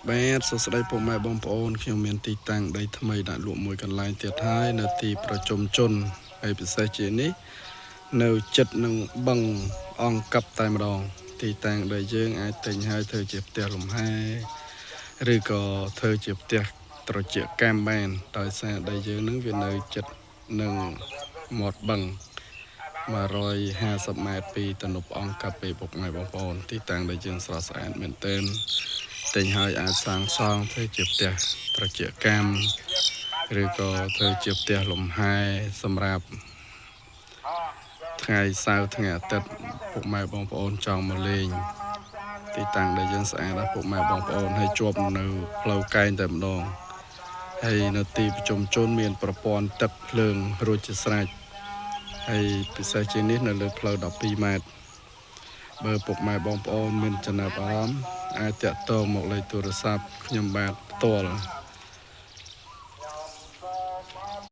បាទសួស្តីពុកម៉ែបងប្អូនខ្ញុំមានទីតាំងដីថ្មីដាក់លក់មួយកន្លែងទៀតហើយនៅទីប្រជុំជនហើយពិសេសជាងនេះនៅចិត្តនឹងបឹងអង្គកັບតែម្ដង ទីតាំងដែលយើងអាចទិញហើយធ្វើជាផ្ទះលំហែឬក៏ធ្វើជាផ្ទះត្រជាកម្មបានដោយសារដីយើងនឹងវានៅចិត្តនឹងមាត់បឹង150ម៉ែត្រពីទំនប់អង្គកັບពេលពុកម៉ែបងប្អូនទីតាំងដែលយើងស្រស់ស្អាតមែនទែនទិញហើយអាចសាងសង់ធ្វើជាផ្ទះត្រជាកម្មឬក៏ធ្វើជាផ្ទះលំហែសម្រាប់ថ្ងៃសៅរ៍ថ្ងៃអាទិត្យពុកម៉ែបងប្អូនចង់មកលេងទីតាំងដែលយើងស្អាតណាស់ពុកម៉ែបងប្អូនហើយជាប់នៅផ្លូវកែងតែម្ដងហើយនៅទីប្រជុំជនមានប្រព័ន្ធទឹកភ្លើងរួចជាស្រេចហើយពិសេសជាងនេះនៅលើផ្លូវ12ម៉ែត្របើពុកម៉ែបងប្អូនមានចំណាប់អារម្មណ៍អាចតាក់ទងមកលេខទូរស័ព្ទខ្ញុំបាទផ្ទាល់។